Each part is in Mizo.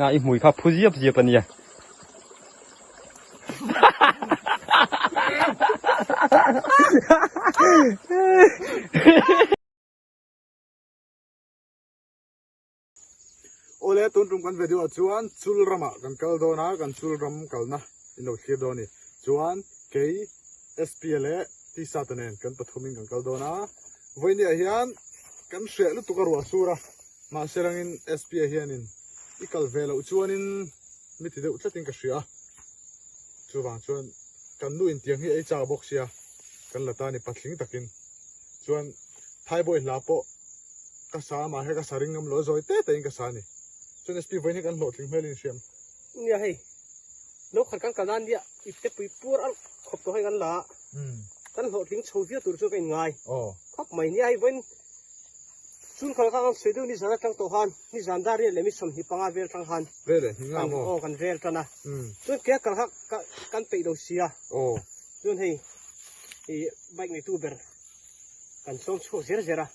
Kha i hmui kha phu ziap ziap a nia. Awle tun tum kan video ah chuan chul ramah kan kal dawn a, kan chul ram kalna in lo thlir dawn a ni. Chuan kei SP leh Tisa te nen kan pathumin kan kal dawn a, vawinia hian kan hreh lutuk a ruah sur a, mahse rangin SP hianin i kal ve loh chuanin mi ti deuh tlatin ka hria a, chuvang chuan kan nu intiang hi ei chak bawk sia kan la ta a ni patling takin chuan Thaibawi hla pawh ka sa a mahse ka sa ring ngam lo a zawi te tein ka sa a ni. Chuan SP vawiin hi kan hlawhtling hmel in hriam. Nia hei lo khat kan kal nan nia ipte pui pur alh khawp tawh hei kan la a kan hlawhtling chho viau tur chu ka in ngai khawp mai nia hei vawiin chhun khat kha kan sawi deuh nizan atang tawh khan nizan dar riat leh mi 25 vel tang khan aw kan rel tan a chuan ke a kal kha kan peih lo sia chuan hei ih bike neitu ber Kan sawm chhuak zer zer a.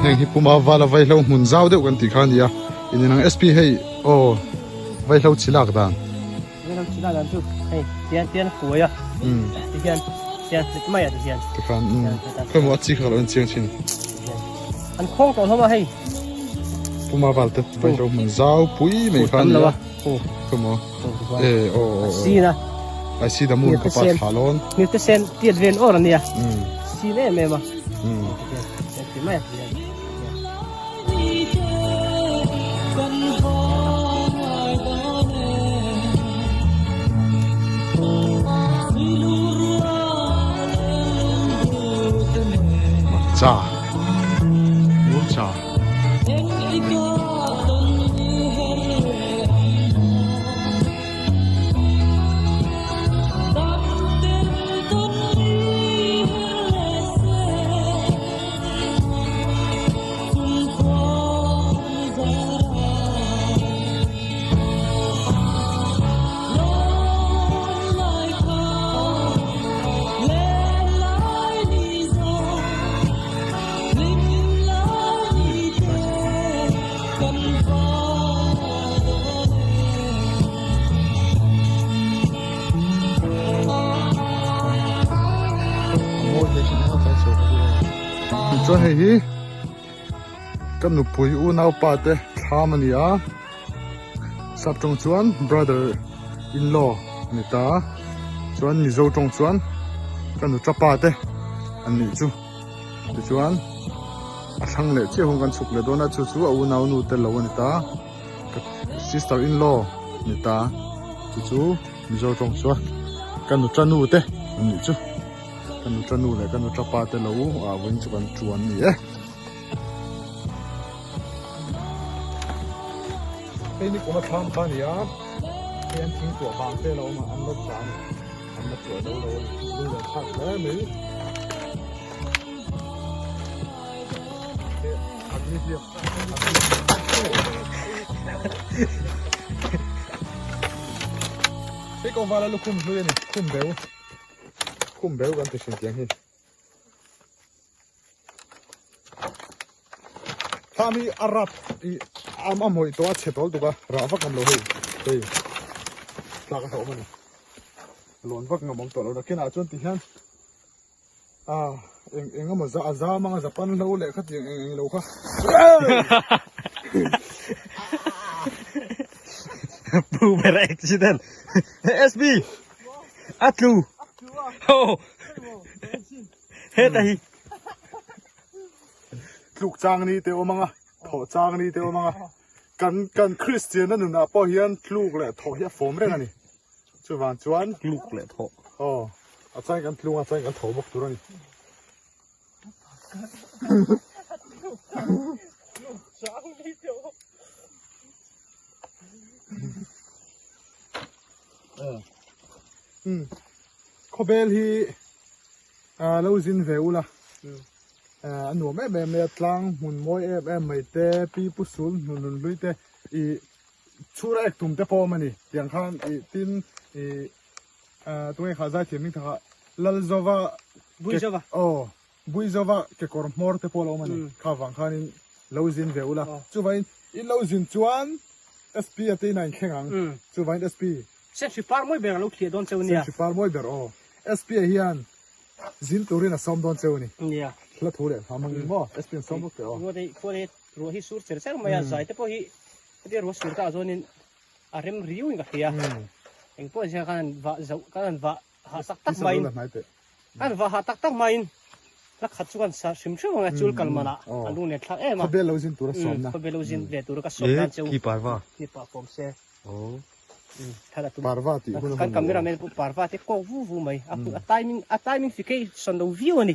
Heng hi puma vala vaihlo hmun zau deuh kan tih kha a ni a in inang SP hei aw vaihlo chi lak dan. Vaihlo chi lak dan chu hei tian tian kuai a ti hian tian hlet mai a ti hian. Tikhan khawi maw a chi kha ka lo en chiang thin. An khawng tawh hlawm a hei. Puma val te vaihlo hmun zau pui mai kha a ni a. Khawi maw. E aw aw. Sin a. Ai si da mun ka pa thla lawn. Ngil te sen tiat vel or ania. Sin em em a. Ti mai a. Cha. Cha. Chuan hei hi ka nupui unaupa te thlam a ni a sap tawng chuan brother in law a ni ta chuan mizo tawng chuan ka nu tapa te an nih chu. Tichuan a thlang leh chiah hun kan chhuk leh dawn a chu chu a unau nu te lo a ni ta ka sister in law a ni ta chu chu mizo tawng chuan ka nuta nu te an nih chu ka nuta nu leh ka nuta pa te lo ah vawiin chu kan tuan a ni e. Hei ni kum a thlam kha a ni a hei an thing tuah vang te lo awm a an la tla a ni. An la tuah lo lo a ni. Lung leh thlak hle mai. Hei ko vala lukhum hlui a ni. Khum beu. Khum beu kan ti hrin tiang hi. Thlam hi a rap i am a mawih tawh a chhe tawl tuk a rah vak ngam lo hei hei tlak a hlauhawm a ni lawn vak ngam awm tawh lo nakinah chuan ti hian ah. Eng eng emaw za a zam anga Japan hlo leh khatiang eng eng lo kha. Pu ber accident. SB a tlu. Ho. Heta hi. Tluk chang ni te awm anga, thawh chang ni te awm anga. Kan kan Kristian na nunah pawh hian tluk leh thawh hi a fawm reng a ni. Chuvang chuan tluk leh thawh. Aw, a chang kan tlung a chang kan tho bawk tur a ni. Khawbel hi lo zin ve ula a nuam em em mai a tlang hmun mawi em em mai te pi pu sul hnun hlun hlui te ih Chhura ek tum te pawh awm a ni. Tiang khan ih tin ih tunge kha zaithiam hming thakah Lalzova Buizova aw Buizova kekawr hmawr te pawh a lo awm a ni. Kha vang khanin lo zin ve ula. Chuvangin in lo zin chuan SP a te inah in thleng ang. Chuvangin SP. Senhri par mawi ber a lo thliah dawn cheu nia. Senhri par mawi ber aw. SP ah hian zin turin a sawm dawn cheu a ni. Nia. Hla thu leh hla hmangin maw SP an sawm bawk teh aw. Khuate ruah hi sur cher cher mai a zai te pawh hi Hetia ruah sur ta chuanin a rem riau in ka hria. Eng pawh zia khan an vah zoh khan an vah hah tak tak maiin an vah hah tak tak maiin la khat chu kan sa hrim hrim ang a chul kal manah an lung nen thlak em a. Khawbel lo zin tura sawmna. Khawbel lo zin ve tura ka sawm nan cheu. Ki parva. Ni pah pawm se. Thal a tum. Parva tih hun a Kan camera man pawh parva te kawk vu vu mai. A timing a timing fikei sawn lo viau a ni.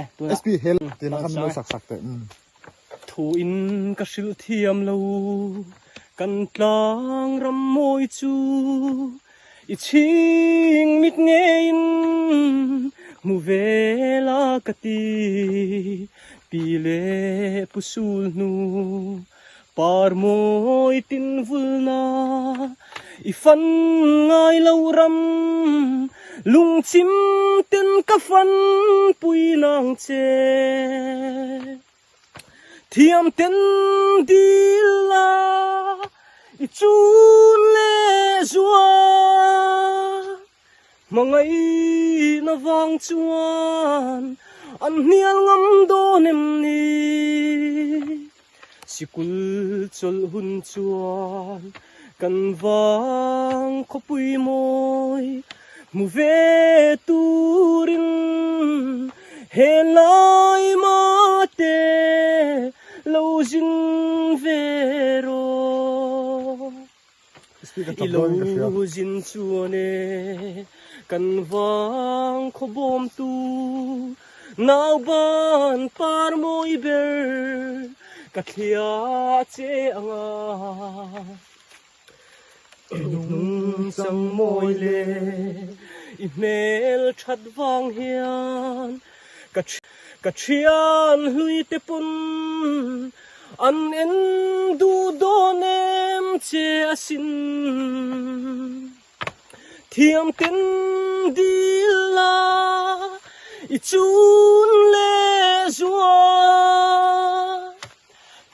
Eh tunah. SP hel tina khan lo sak sak teh. Thu in ka hrilh thiam lo, kan tlang ram mawi chu i chhing mit ngeiin hmu ve la ka ti. Pi leh pu sul hnu par mawi tin vulna i fan ngai lo ram lungchim ten ka fan pui nang che. Thiam ten dil la i chun leh zua Hmangaihna vang chuan an hnial ngam dawn em ni? Sikul chawlh hun chuan kan vang khawpui mawi Hmu ve turin he lai mate lo zin ve rawh. I lo zin chuan e kan vang khaw bawmtu nauban par mawi ber ka thliah che anga. Nung chang mawi le i hmel that vang hian ka ka thian hlui te pawn an en duh dawn em che asin. Thiam ten dil la i chun leh zua.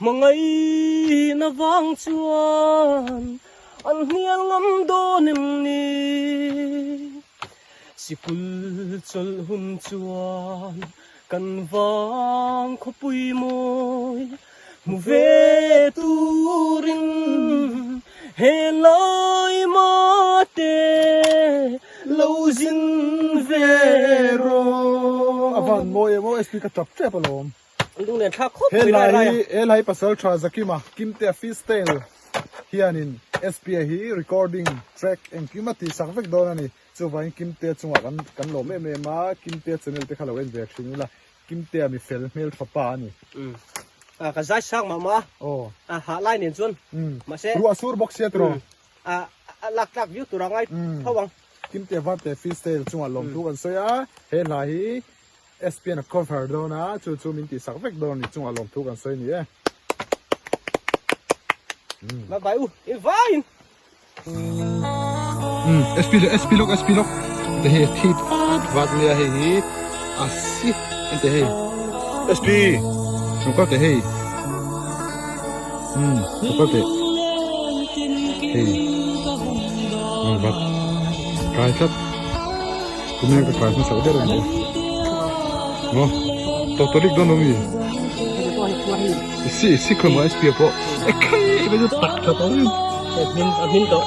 Hmangaihna vang chuan an hnial ngam dawn em ni? Sikul chawlh hun chuan kan vang khawpui mawi hmu ve turin he lai mate lo zin ve rawh. A van mawi em aw SP ka tap tep alawm. Lunglen thlak khawp mai lai lai a. He lai pasal tha Zakima Kimtea Freestyle hianin SPA hi recording track engkim a tihsak vek dawn a ni. Chuvangin Kimtea chungah kan kan lawm em em a, Kimtea channel te kha lo en ve thin ula, Kimtea mi fel hmel tha pa a ni. A ka zai sang mah mah a. Aw. A hah lai nen chuan. Mahse. Ruah sur bawk sia tiraw. A lak tlak viau tur a ngai tho ang. Kimtea Varte Freestyle chungah lawmthu kan sawi a, he hla hi SPN a cover dawn a, chu chu min tihsak vek dawn a ni chungah lawmthu kan sawi a ni e. Bye bye u, i vaiin. SP SP lawk SP lawk te hei thit vat vat mai a hei hi a si ente hei SP lo kal teh hei lo kal teh hei vat kai tlat. Tunge ka kai hmasa ber ang maw? Tawtawlik dawn lo mi? Si si khawi maw SP pawh e khai mai chu tak tha tawh in. A hmin a hmin tawh.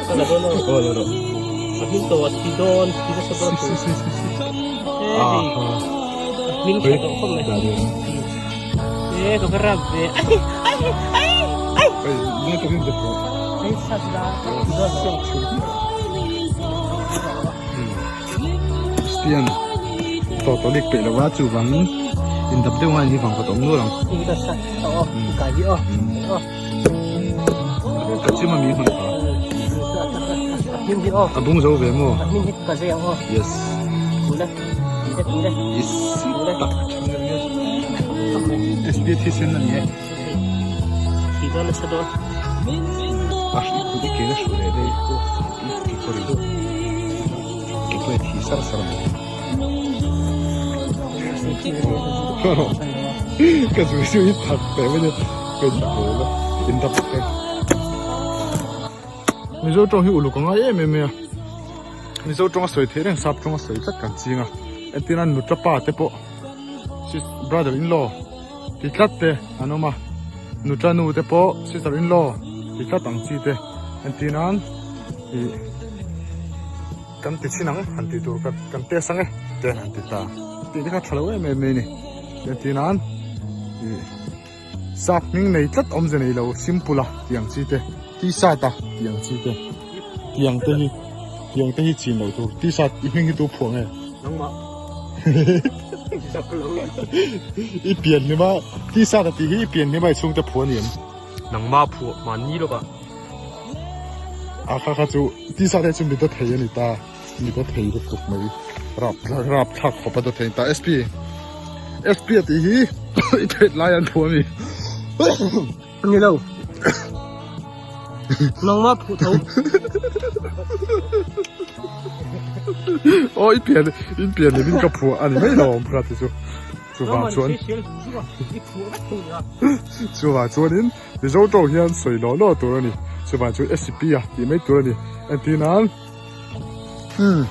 Ka la dawn aw. Aw la rawh. A hmin tawh a thi dawn thi nasa dawn. Si si si si. A hmin tha tawh khawp mai. E ka va rap ve. Ai ai ai ai. Ai nai takin dep rawh. Hei sat la dawn lo. Christian tawtawlik peih lova chuvangin indap deuh ngain hi vang kawt a awm nual ang. Ka chim a mi hman kha. A bung zo ve maw? Yes. Is tak SB thisen a ni e. A hri kut i ke na hru leh daih. Ke pawh hi thi sar sar mai. Ka zui zui thak teh mai a, ka in pawl a, in dap te. Mizo tawng hi uluk a ngai em em mai a, Mizo tawng a sawi theih reng sap tawng a sawi tlat kan ching a, entir nan nuta pa te pawh sis brother in law ti tlat te an awm a, nuta nu te pawh sister in law ti tlat ang chi te entir nan ih. Kan ti chin ang han tih tur kan test ang e te han ti ta tih te kha tha lo em em mai a ni entir nan ih sap hming nei tlat awmze nei lo simple a tih ang chi te t-shirt a tih ang chi te tiang te hi tiang te hi chin loh tur t-shirt i hming hi tu phuah nge nangmah i pian hlim a t-shirt a tih hi i pian hlim a i chhungte phuah a ni em. Nangmah phuah mahni lawk ah. A kha kha chu tisa te chu mi dawt thei a ni ta, mi dawt thei lutuk mai rap rap thlak khawp a dawt thei a ni ta. SP SP a tih hi i theih lai an phuah a ni. Ni lo. Nangmah phuah tho. Aw i pian in pian ni min ka phuah a ni mai lo awm kha ti chu. Chuvang chuan chuvang chuanin Mizo tawng hian sawi lawh lawh tur a ni. Chuvang chuan SCP a tih mai tur a ni. Entir nan umm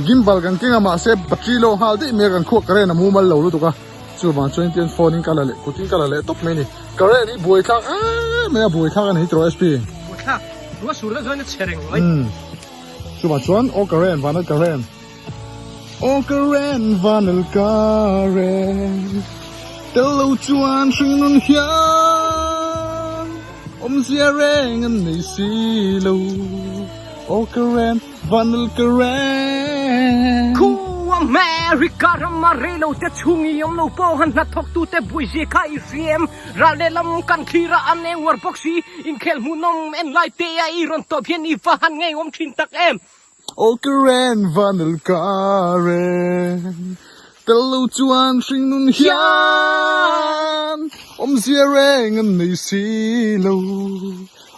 gimbal kan keng a mahse battery lo nghal daih mai a kan khuak current a mumal lo lutuk a. Chuvang chuan tian phone in ka la leh kut in ka la leh tawp mai a ni. Current hi buaithlak em mai a buaithlak a ni hi tiraw SP? Buaithlak ruah sur deuh chuan a che reng mai. Umm chuvang chuan aw current vanah current. Aw ka ren vanal ka ren Tel lo chuan hringnun hian Awmzia reng an nei si lo Aw ka ren vanal ka ren. Khu America rama reilo te chhung i awm lo pawh han hnathawk tu te buaizia kha i hriam ral lehlam kan thlir a an eng uar bawk si inkhel hmuhnawm en lai te a i rawn tawp hian i va han ngei awm thin tak em. Aw ka ren vanal ka ren Tel lo chuan hringnun hian Awmzia reng an nei si lo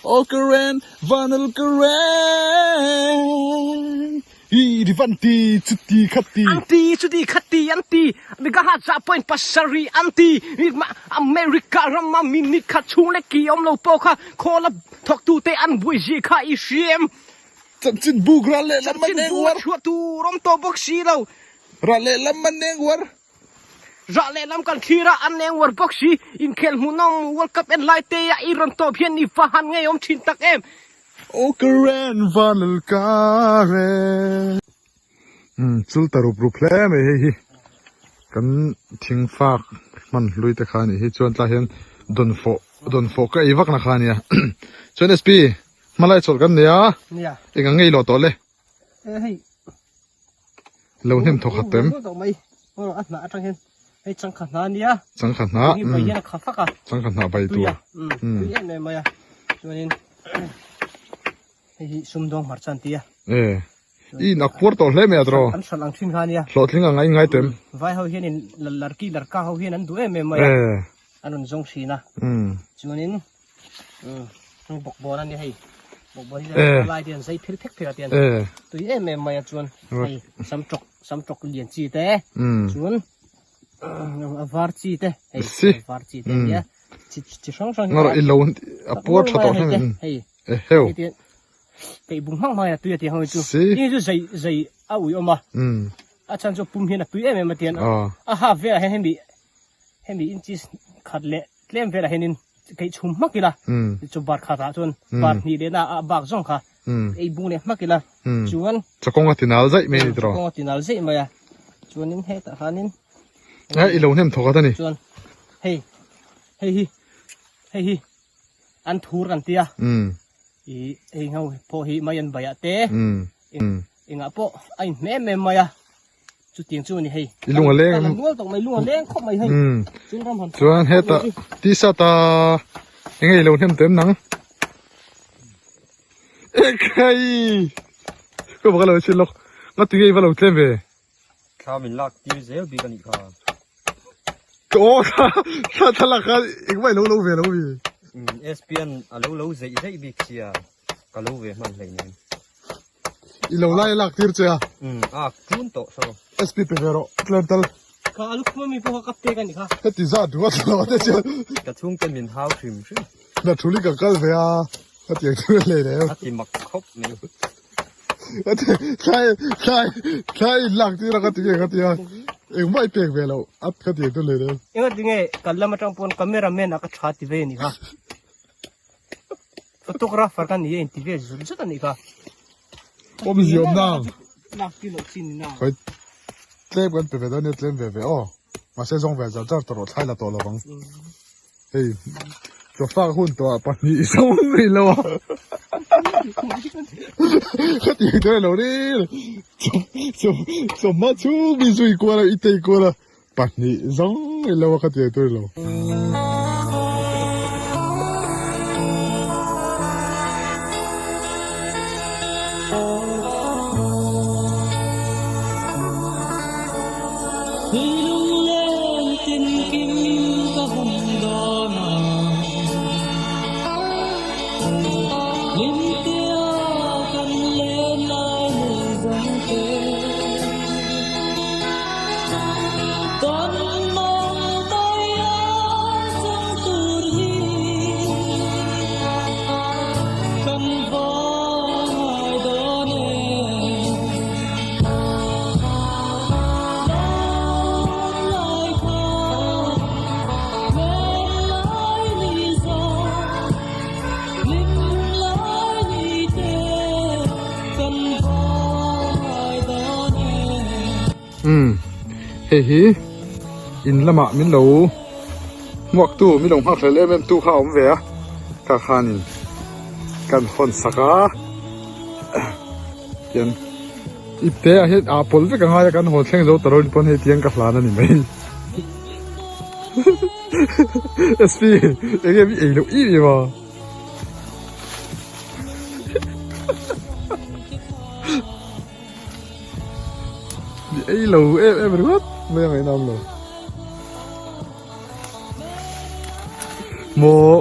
Aw ka ren vanal ka ren Hi ri van ti chuti kha ti. An ti chuti kha ti an ti Megahertz ah point pasarih an ti America rama minute kha chhung leh ki awm lo pawh kha khawl a thawktute an buaizia kha i hriam. Chanchin buk ral leh lam a neng uar. Chanchin buk a chhuah tur awm tawh bawk si lo. Ral leh lam a neng uar. Ral leh lam kan thlir a, an neng uar bawk si. Inkhel hmuhnawm World Cup en lai te a i rawn tawp hian i va han ngeiawm thin tak em. Aw ka ren vanal ka ren. Umm chul ta rup rup hle mai hei hi kan thingfak hman hlui te kha a nih hi chuan tlai hian dawnfawh dawnfawh ka ei vak na kha a nia chuan SP Hmalai chawlh kan nei a, eng ang nge i lawh tawh le? Lo hnem thawk khat em? Changkha hna, changkha hna bai tur. E, i in a puar tawh hle mai a tiraw? Hlawhtling ang a in ngai tawh em? E. Bawkbawn a ni hei bawkbawn hi lai te an zai phir phek phek a tian tui em em mai a chuan hei sam tawk sam tawk lian chi te chuan a var chi te hei a var chi te nia chi chi hrang hrang hi i lo a puar tha tawh hleng hei e heu peih bung hmang hmang a tui a ti hang chu ni chu zai zai a ui awm a a chan chu pum hian a tui em em a tian a ha vel ah hian hemi. Hemi inches khat leh tlem velah hianin keih chhum hmak ila chu bar khatah chuan bar hnih lehna a bak zawng kha ei bung leh hmak ila chuan Chakawng a tinal zaih mai a ni tawh. Chakawng a tinal zaih mai a chuanin hetah khanin I lo hnem thawk a ni. Chuan hei hei hi hei hi an thur kan tia i hei ho pawh hi mai an baiah te engah pawh a inhmeh em em mai a. Chutiang chu a ni hei. I lung a leng. Kan nual tawk mai lung a leng khawp mai hei. Chul ram han. Chuan heta t-shirt a enge ilo hnem tem nang. Ekhai. Ka baka lo chin lok. Nga ti nge i va lo tlem ve. Thla min lak tir zel bik a nih kha. Ka aw thla thla thlalak kha engmah ilo lo ve lo mi. SPN a lo lo zeih zeih bik sia ka lo ve hman hleinem. I lo lai lak tir che a. Umm a tun tawh so. SP pe ve rawh tlem tal. Ka alu khum ami pawh kha ka pek a nih kha. Heti zat duh a tlo te chuan. Ka chhungte min hau hrim hrim. Na thuli ka kal ve a hetiang chu a hlei leh em. A ti mak khawp mai. Thlai thlai thlai in lak tir a ka ti nge ka ti a engmah i pek ve loh a ka ti ang chu hlei leh em. Engati nge kan lam atang pawn camera man ah ka tha ti ve a nih kha. Photographer ka ni a inti ve zut zut a nih kha. Awm ziawm nang. Lak ti loh chin ni nang. Khoi tlem kan pe ve dawn nia tlem ve ve aw. Mahse zawng ve zar zar tawh rawh thlai la tawh lovang. Hei chawfak hun tawh ah pahnih i zawng rih lo a. Khatiang chu a lo ri chawhma chhung mi zui kual a i tei kual a. Pahnih zawng i lo a kha ti tur lo. Umm hei hi in lamah min lo hmuak tu min lo nghak hlel em em tu kha a awm ve a ka khanin kan hawn sak a tian ipte ah hian aa pawl vek a ngai a kan hawn thleng zo ta lo ni pawn hei tiang ka hlan a ni mai sp eng nge mi ei loh em em a. Mi ei lo em em ringawt mai a ngaihnawm lo. Maw.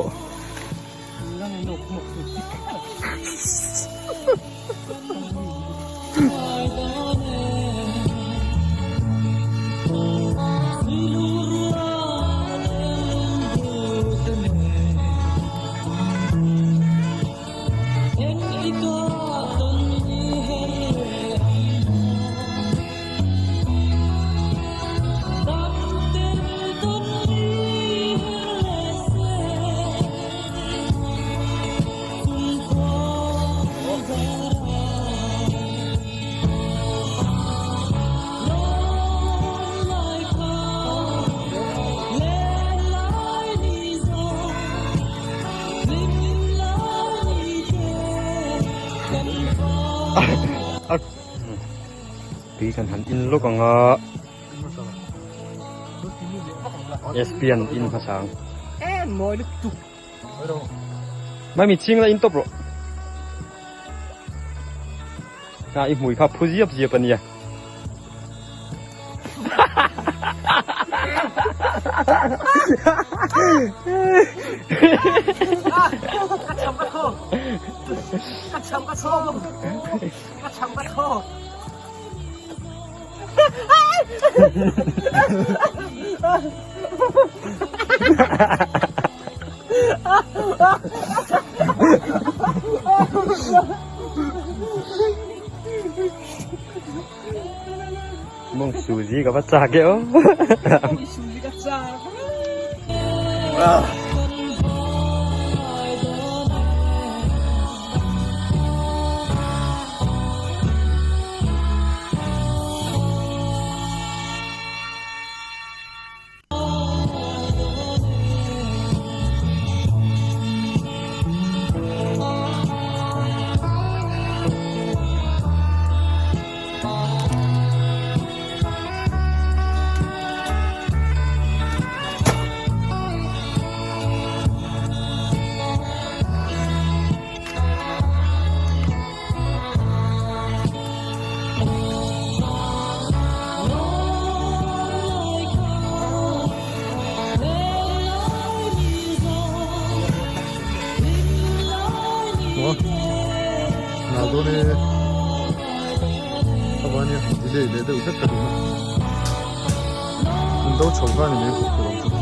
Tui kan han in lawk ang a SP an in hmasa ang. Mai mi ching la in tawp rawh. A i hmui kha phu ziap ziap a nia. Mawng suzi ka va chak e aw. Mawng suzi ka chak. dawn e. A vania delay leh deuh hlek ka duh a. An do chho kha a ni mai buh tur ang chu.